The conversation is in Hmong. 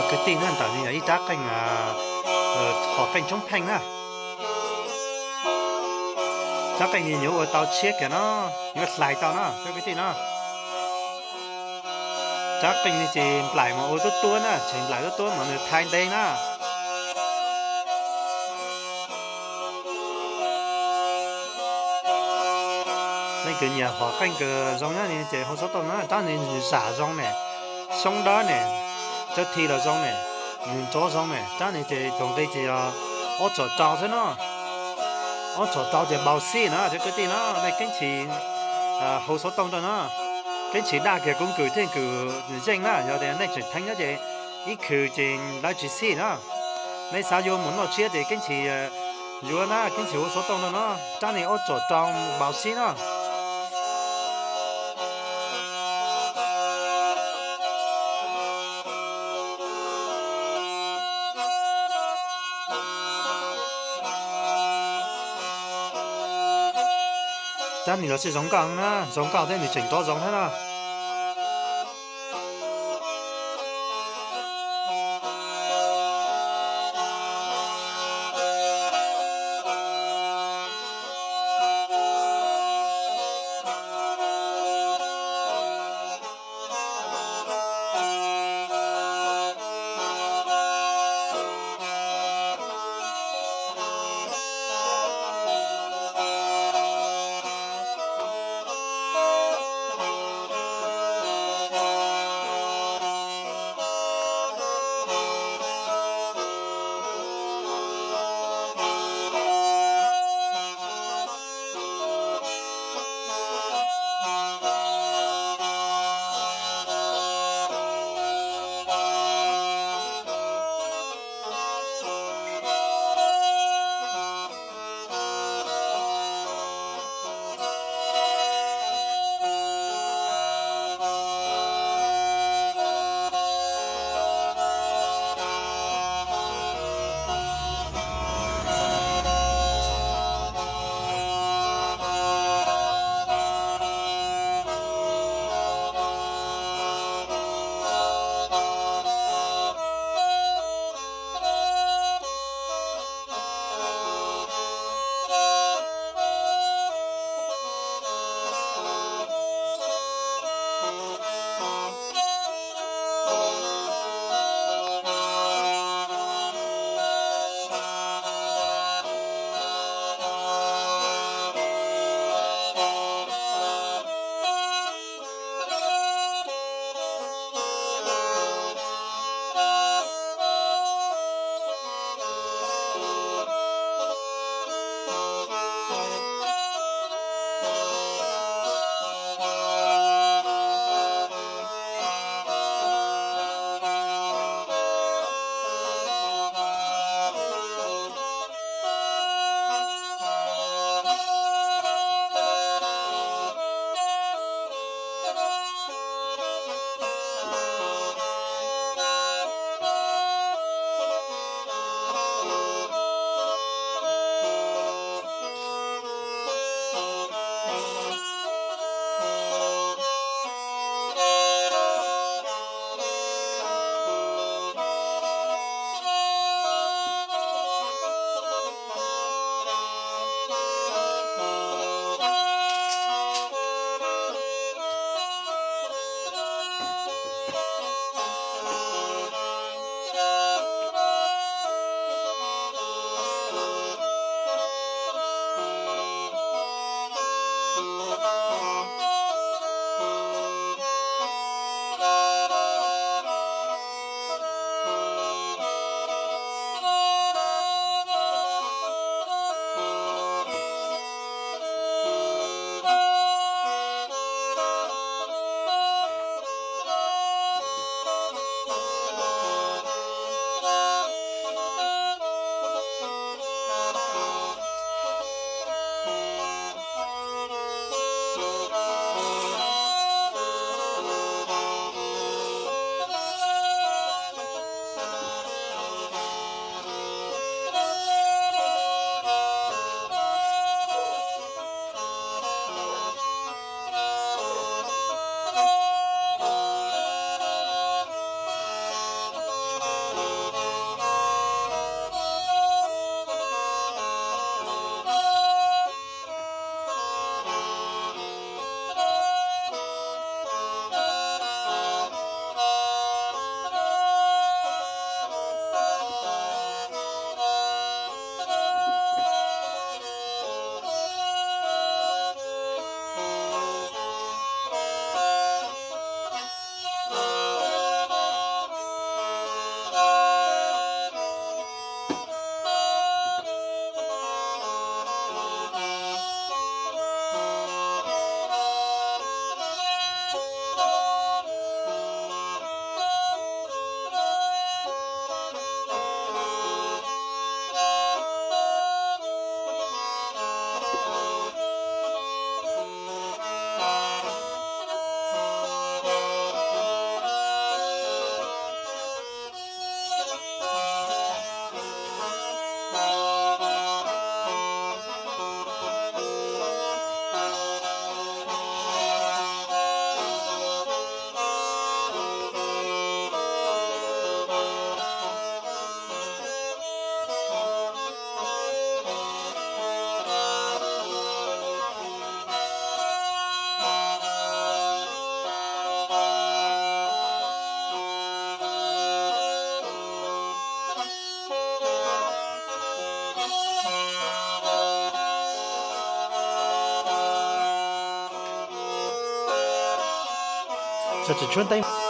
Kwv tij na, ntawm no yog ib rab qeej, hom qeej tshoob pheej na. Rab qeej no yuav ua tau tshiab kiag no, yuav hlais tau na cov kwv tij na. Rab qeej no ces nplaim mas ua tuab tuab na, tseem nplaim tuab tuab mas nws thaiv ntev na. Leej twg nyiam hom qeej kws zoo nyob ces hau xov tooj na. Rab no nws zam zoo ne, xyoob dawb ne, cov thi los zoo ne, nws nrov zoo ne. Rab no ces tus nqi ces yog ob tsom rau xwb no. Ob tsom rau ces npau xij na cov kwv tij na, nej keeb chim hau xov tooj rau na. Keeb chim daj kiag kuv kwm thiaj kwm zeej na, yog tias nej tseem theej nyob ces ib khw ces lawv tsis xij na. Nej xav yuav mus noj tshiab ces keeb chim yuav na, keeb chim hau xov tooj rau no. Rab no ob tsom rau npau xij na. Rab no los sij zoo nkauj na, zoo nkauj thiab nws tseem nrov zoo thiab na. Tseem tshuab nteeb.